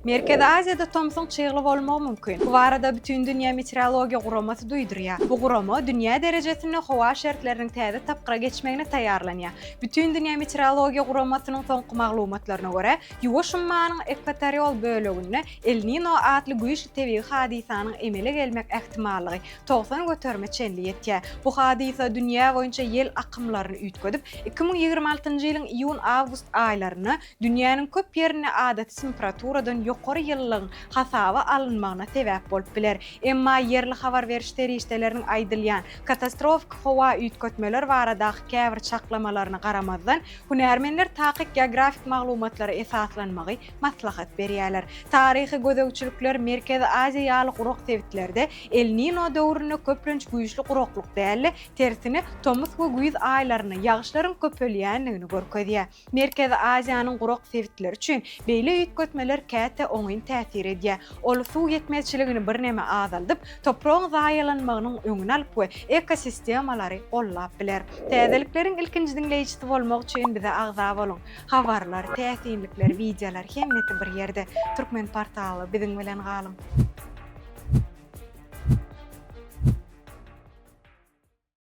Merkezi Aziýada tomsuň çygly bolmagy mümkin. Bu barada Bütindünýä meteorologiýa guramasy duýdurýar. Bu gurama dünýä derejesinde howa şertleriniň täze tapgyra geçmegine taýýarlanýar. Bütindünýä meteorologiýa guramasynyň soňky maglumatlaryna görä, Ýuwaş ummanyň ekwatorial böleginde El-Nino atly güýçli tebigy hadysanyň emele gelmek ähtimallygy 90 göterime çenli ýetýär. Bu hadysa dünýä boýunça ýel akymlaryny üýtgedip, 2026-njy ýylyň iýun-awgust aýlarynda Dünýäniň köp ýerinde adaty temperaturadan ýokary ýylylygyň hasaba alynmagyna sebäp bolup biler. Emma ýerli habar beriş serişdeleriniň aýdylýan katastrofiki howa üýtgetmeler baradaky käbir çaklamalaryna garamazdan, hünärmenler takyk geografik maglumatlara esaslanmagy maslahat berýärler. Taryhy gözegçilikler Merkezi Aziýa ýaly gurak sebitlerde El-Nino döwründe köplenç güýçli guraklyk däl-de, tersine, tomus we güýz aýlarynda ýagyşlaryň köpelýändigini görkezýär. Merkezi Aziýanyň gurak sebitleri üçin beýle üýtgetmeler käte oňyn täsir edýär. Ol suw ýetmezçiligini birneme azaldyp, topragyň zaýalanmagynyň öňüni alyp we ekosistemalary gollap biler. Täzelikleriň ilkinji diňleýjisi bolmak üçin bize agza boluň! Habarlar, täsinlikler, wideolar hemmesi bir ýerde. Türkmen portaly biziň bilen galyň!